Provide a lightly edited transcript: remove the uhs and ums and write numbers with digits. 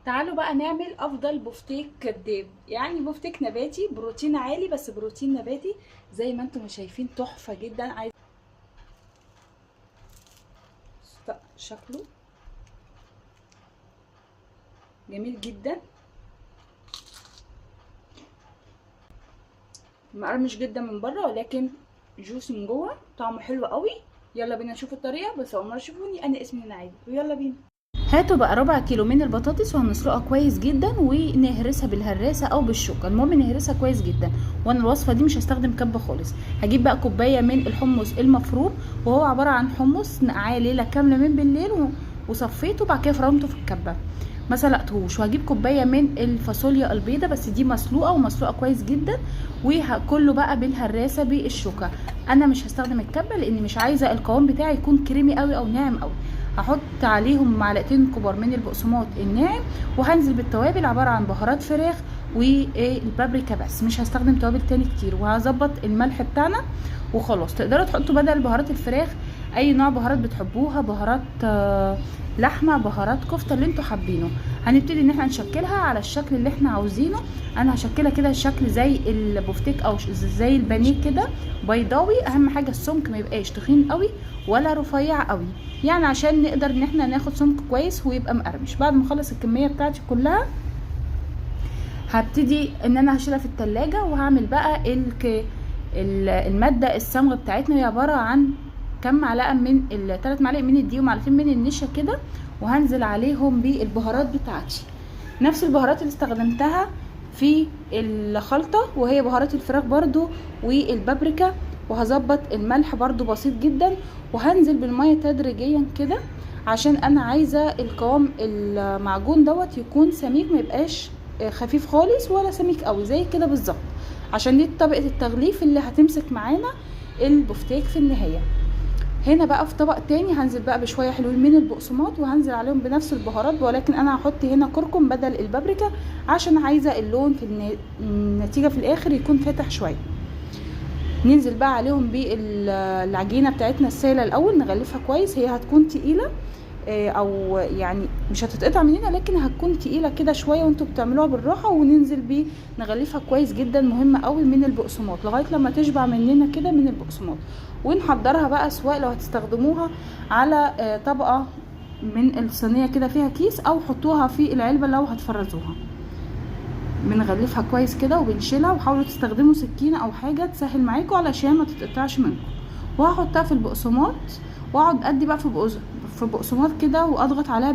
تعالوا بقى نعمل افضل بفتيك كداب، يعني بفتيك نباتي بروتين عالي، بس بروتين نباتي زي ما انتم شايفين تحفة جدا. عايز شكله جميل جدا، مقرمش جدا من بره ولكن جوسي من جوه، طعمه حلو قوي. يلا بينا نشوف الطريقة، بس اول مرة تشوفوني انا اسمي هنا عادل، ويلا بينا. هاتوا بقى ربع كيلو من البطاطس وهنسلقها كويس جدا ونهرسها بالهراسه او بالشوكة، المهم نهرسها كويس جدا. وانا الوصفة دي مش هستخدم كبه خالص. هجيب بقى كوباية من الحمص المفروم، وهو عبارة عن حمص نقعاه ليلة كاملة من بالليل وصفيته، وبعد كده فرمته في الكبه ما سلقتهوش. وهجيب كوباية من الفاصوليا البيضة، بس دي مسلوقة ومسلوقه كويس جدا، وكله بقى بالهراسه بالشوكة. انا مش هستخدم الكبه لان مش عايزه القوام بتاعي يكون كريمي قوي او ناعم قوي. هحط عليهم معلقتين كبار من البقسماط الناعم، وهنزل بالتوابل عبارة عن بهارات فراخ والبابريكا، بس مش هستخدم توابل تاني كتير. وهظبط الملح بتاعنا وخلاص. تقدروا تحطوا بدل بهارات الفراخ اي نوع بهارات بتحبوها، بهارات لحمه، بهارات كفته، اللي انتوا حابينه. هنبتدي ان احنا نشكلها على الشكل اللي احنا عاوزينه. انا هشكلها كده شكل زي البفتيك او زي البانيه كده بيضاوي. اهم حاجة السمك ما يبقاش تخين قوي ولا رفيع قوي، يعني عشان نقدر ان احنا ناخد سمك كويس ويبقى مقرمش. بعد ما اخلص الكمية بتاعتي كلها هبتدي ان انا هشيلها في التلاجة، وهعمل بقى المادة الصمغ بتاعتنا، هي عبارة عن كم معلقه من 3 معالق من الدقيق ومعلقتين من النشا كده، وهنزل عليهم بالبهارات بتاعتي، نفس البهارات اللي استخدمتها في الخلطة، وهي بهارات الفراخ برضو والبابريكا. وهظبط الملح برضو بسيط جدا، وهنزل بالمية تدريجيا كده عشان انا عايزه القوام المعجون دوت يكون سميك، ما يبقاش خفيف خالص ولا سميك قوي زي كده بالظبط، عشان دي طبقه التغليف اللي هتمسك معانا البفتيك في النهاية. هنا بقى في طبق تاني هنزل بقى بشوية حلوين من البقسماط، وهنزل عليهم بنفس البهارات، ولكن انا هحط هنا كركم بدل البابريكا عشان عايزه اللون في النتيجة في الاخر يكون فاتح شوية. ننزل بقى عليهم بالعجينه بتاعتنا السايله الاول، نغلفها كويس. هي هتكون تقيلة، او يعني مش هتتقطع مننا، لكن هتكون تقيلة كده شوية وانتوا بتعملوها بالراحة. وننزل بيه نغلفها كويس جدا، مهم قوي من البقسماط لغاية لما تشبع مننا كده من البقسماط. ونحضرها بقى سواء لو هتستخدموها على طبقه من الصينية كده فيها كيس، او حطوها في العلبة لو هتفرزوها. بنغلفها كويس كده وبنشيلها، وحاولوا تستخدموا سكينة او حاجة تسهل معاكم علشان ما تتقطعش منكم. وهحطها في البقسماط واقعد ادي بقى في بقسماط كده واضغط عليها.